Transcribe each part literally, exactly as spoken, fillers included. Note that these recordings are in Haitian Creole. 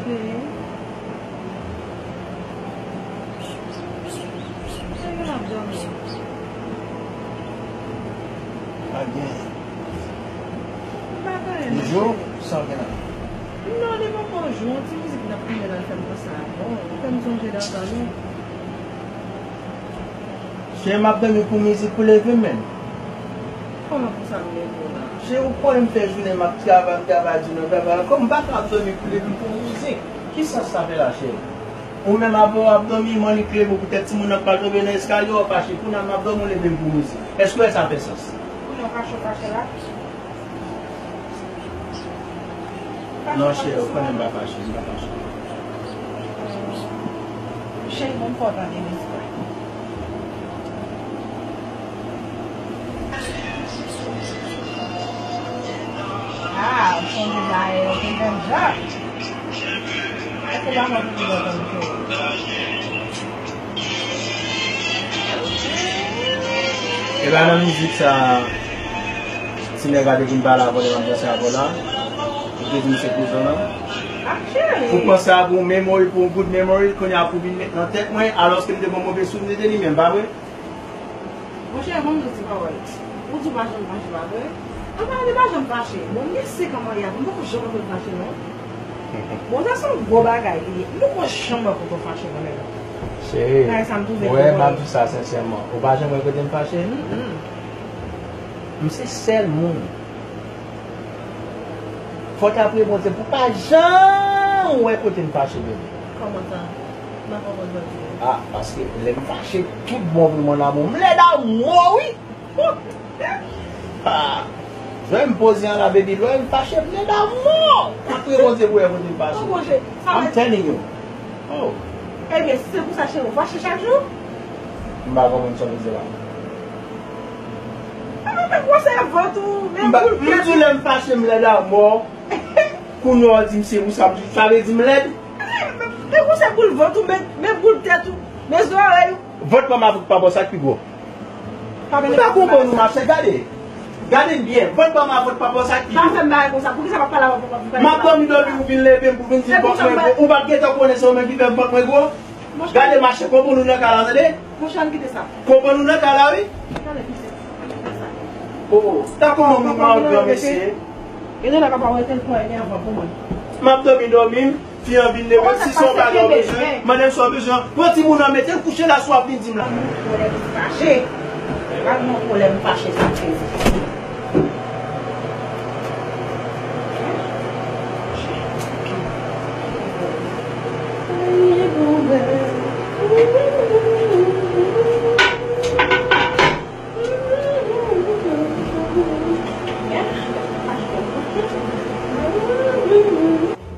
Cheri. Cheri, l ap dòmi. Pa gen. M pa gen anyen, non, cheri. Jou, sa w gen la? Non, li poko jou. Yon ti mizik m t ap tande la, l fè m panse a ou. Ou fè m sonje dada nou. Cheri, m ap dòmi pou mizik pou leve m menm. Kòman pou sa m leve w la? Cheri, ou kwè m fè jounen m ap travay, m travay di nou travay ankò, m pa ka ap dòmi pou leve m pou mizik. Ki sans sa fè la, cheri? Ou menm apre w ap dòmi, m annik leve w poutèt timoun nan k pral tonbe nan eskalye, w ap fache. Kounye a m ap dòmi, w leve m pou mizik. Èske w wè sa fè sans? Kounye a w fache, w fache la? Non, cheri, ou konnen m pa fache, m pa fache. Cheri, bon, fò w tande mizik la. Ah, ou sonje bagay yo te fè m jan. Èske w pa konn ki lòt ann fè? E pa nan mizik sa, ti nèg la te vin pale avè w, lè m ap danse avè w la. Ou te di m se kouzin w lan. Ou panse a pou yon memory, pou yon good memory, kounye a pou vin met nan tèt mwen, alòske m te gen yon move souvni de li menm, pa vre? Monchè, ban m di w ti pawòl. Ou di w pa janm fache, pa vre? Anfen, li pa janm fache. Bon, m gen senk an maryaj, m poko janm antre fache, non. Bon, sa se yon gwo bagay li ye. M poko janm wè kote w fache, mwen menm. Cheri, bagay sa m twouve twò wè, m ap di w sa sensèman. Ou pa janm wè kote m fache? Mm, mm. M se sèl moun. Fò w ta priye Bondye pou w pa janm wè kote m fache, bebe. Kòman sa? M pa konprann sa w di a. Ah, paske lè m fache, tout bon vre, mon amour. M lèd a mò, wi. Ah, jan m poze an la, baby, lè m fache, m lèd a mò. Apre Bondye pou wè kote m fache. Monchè, sa I'm telling you. Oh. Ebyen, si se pou sa, cheri, w fache chak jou? M pa konprann sa w vle di la. Ebyen, men gwosè vant ou, men boul tèt ou. M di w lè m fache, m lèd a mò. Kounye a w di m se pou sa, sa vle di m lèd? Men gwosè boul vant ou, men, men boul tèt ou, men zòrèy ou. Vant pa m avèk pa bò sa k pi gwo. M pa konprann ou, machè, gade. Gade m byen. Vant pa m avèk pa bò sa k pi gwo. Pa fè m bagay konsa. Poukisa w pa pale avè papa pou pale sa? M ap dòmi, dòmi, ou vin leve m pou vin di m vant mwen gwo. Ou pa t gentan konnen se ou menm ki fè vant mwen gwo? Gade, machè, konprann ou nan ka la, tande. Monchè, ann kite sa. Konprann ou nan ka la, wi. Gade, kite sa. Oh, ta kòman moun nan gran mesye? Gade la, papa, wè tel pwen gen anvan pou mwen. M ap dòmi, dòmi. Fi an vin leve, si se yon bagay w bezwen, mande m sa w bezwen. Pran timoun nan, mete l kouche la, si w ap vin di m la. Pral gen yon pwoblèm fache. Pral gen yon pwoblèm fache sa, sezi.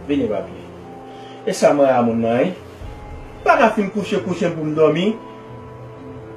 Vini, papi. E sa mwen a moun nan, wi. Pa ka fin kouche, kouche m pou m dòmi.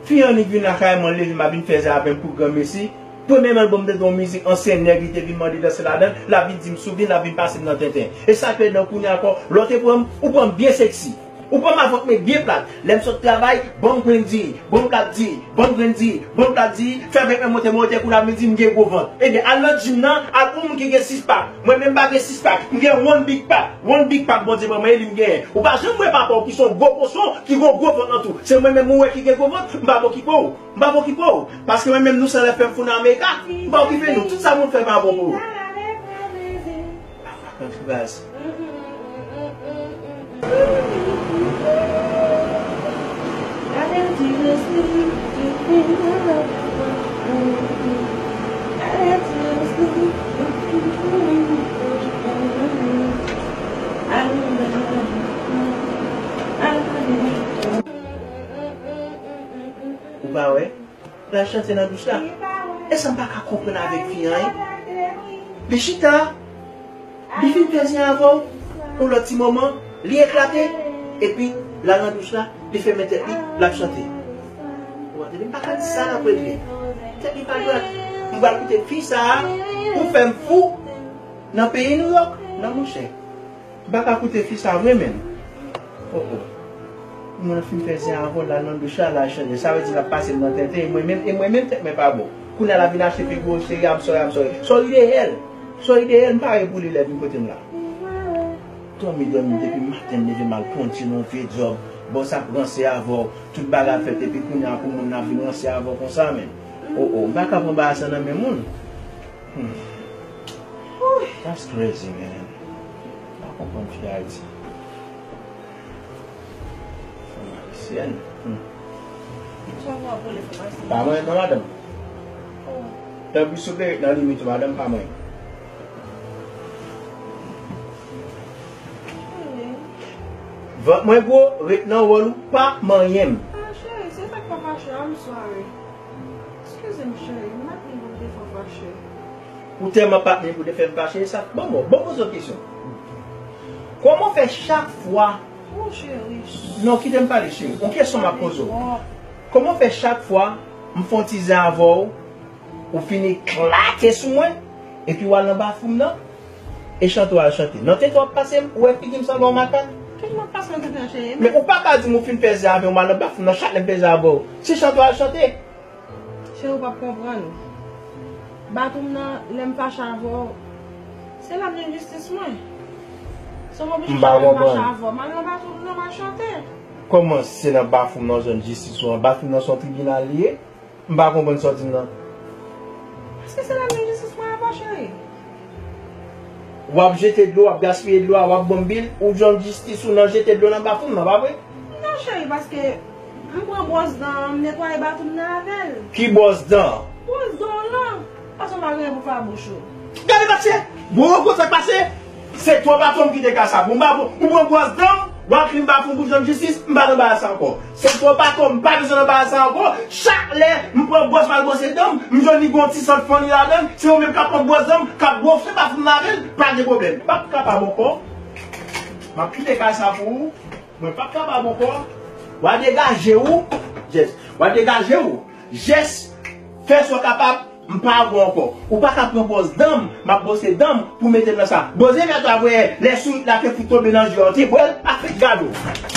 Fi an annik vin lakay mwen, leve m ap vin fè zafè m pou granmesi. Premyèman, l ban m tande yon mizik ansyen nèg li te vin mande danse ladan l, l ap vin di m souvni, l ap vin pase m nan tenten. E sa k fè nan kounye a ankò, lè w te pran m, ou pran m byen sexy. Ou pran m avèk men byen plat. Lè m sot travay, ban m grenn diri, ban m plat diri, ban m grenn diri, ban m plat diri, fè vent mwen monte, monte, kou l ap vin di m gen gwo vant. Ebyen, al nan gym nan, al pran moun ki gen six pack. Mwen menm m pa gen six pack, m gen one big pack. One big pack Bondye ban mwen, e li m genyen. Ou pa janm wè papa w ki se yon gwo kochon, ki gen yon gwo vant nan tou. Se mwen menm ou wè ki gen gwo vant, m pa pokipe w. M pa pokipe w. Paske mwen menm nou se lè fè m foun Amerika. M pa okipe nou. Tout sa moun fè pa bon pou ou. Baz. Ou pa wè? L al chante nan douch la. E sa m pa ka konprann avèk fi an, en. Li chita, li fin fè zen avè w, yon lòt ti moman, li eklate, epi l al nan douch la, li fèmen tèt li, l ap chante. Ou tande, m pa ka di sa l ap regle. Tèt li pa dwat. M pral koute fi sa a pou fè m fou nan peyi Nouyòk. Non, monchè. M pa ka koute fi sa vre, menm. Oh, oh. Mwen fin fè zen avè w, l al nan douch la, l al chanje. Sa vle di l ap pase m nan tenten, e mwen menm, e mwen menm tèt mwen pa bon. Kounye a l ap vin achte figi w, cheri, I'm sorry, I'm sorry. Sorry de hell. Sorry de hell, m pare pou li lè vin kote m la. Dòmi, dòmi, depi maten m leve m al ponche nan yon vye djòb. Bòs ap ranse avè w. Tout bagay fèt, epi kounye a pou moun nan vin ranse avè w konsa, menm. O, o, m pa ka pran bagay sa nan men moun. Hmm. That's crazy, man. M pa konprann fi Ayiti. Fanm ayisyèn. Hmm. Pa mwen, non, madanm. Tanpri, souple, ret nan limit ou, madanm, pa mwen. Vant mwen gwo, ret nan wòl ou, pa manyen m. Ah, cheri, se sa k pa fache, I'm sorry. Excuse me, cheri, m pa t vin pou m te fè w fache. Ou tèlman pa t vin pou te fè m fache, sa, bon, bon, bon, poze yon kesyon. Kòman w fè chak fwa... Oh, cheri. Non, kite m pale, cheri. Yon kesyon m ap poze w. Kòman w fè chak fwa m fè yon ti zen avè w, ou fin eklate sou mwen, epi w al nan bafwoum nan, e chante w al chante? Nan tete w ap pase m, ou wè figi m sanble yon makak? Kèt m ap pase nan tete w, cheri? Men ou pa ka di m ou fin fè zen avè m, w al nan bafwoum nan, chak lè m fè zen avè w, se chante w al chante? Cheri, ou p ap konprann. Bafwoum nan, lè m fache avè w, se la m jwenn jistis mwen. Se m oblije chak lè m fache avè w, m al nan bafwoum nan, m al chante. Kòman se nan bafwoum nan w jwenn jistis ou an? Bafwoum nan se yon tribinal li ye? M pa konprann sa w di m nan. Paske se la m jwenn jistis mwen avè w, cheri. W ap jete dlo, w ap gaspiye dlo a, w ap banm bil, ou jwenn jistis ou nan jete dlo nan bafwoum nan, pa vre? Non, cheri, paske m pran bwòs dan an, m netwaye bafwoum nan avè l. Ki bwòs dan? Bwòs dan w lan. Paske w pa gen pou fè bouch ou. Gade, mesye! Bon, w konn sa k pase? Se twò patwon m ki te ka sa pou m. Ou pran bwòs dan m, w al krim bafwoum pou jwenn jistis, m pa nan bagay sa ankò. Se twò patwon m, m pa bezwen nan bagay sa ankò. Chak lè m pran bwòs m al bwose dan m, m jwenn li gon ti sant fanmi ladan l, se yo menm k ap pran bwòs dan m, k ap wonfle bafwoum nan avè l, pa gen pwoblèm. M p ap kapab ankò. M ap kite kay sa pou ou. Mwen p ap kapab ankò. W a degaje w, Jess. W a degaje w. Jess, fè sa w kapab, m pa avè w ankò. Ou pa ka pran bwòs dan m, m ap bwose dan m pou mete m nan sa. Bwose vè twa vwè, lè sourit la te fout tonbe nan je w, te bwè l, afèk gade w.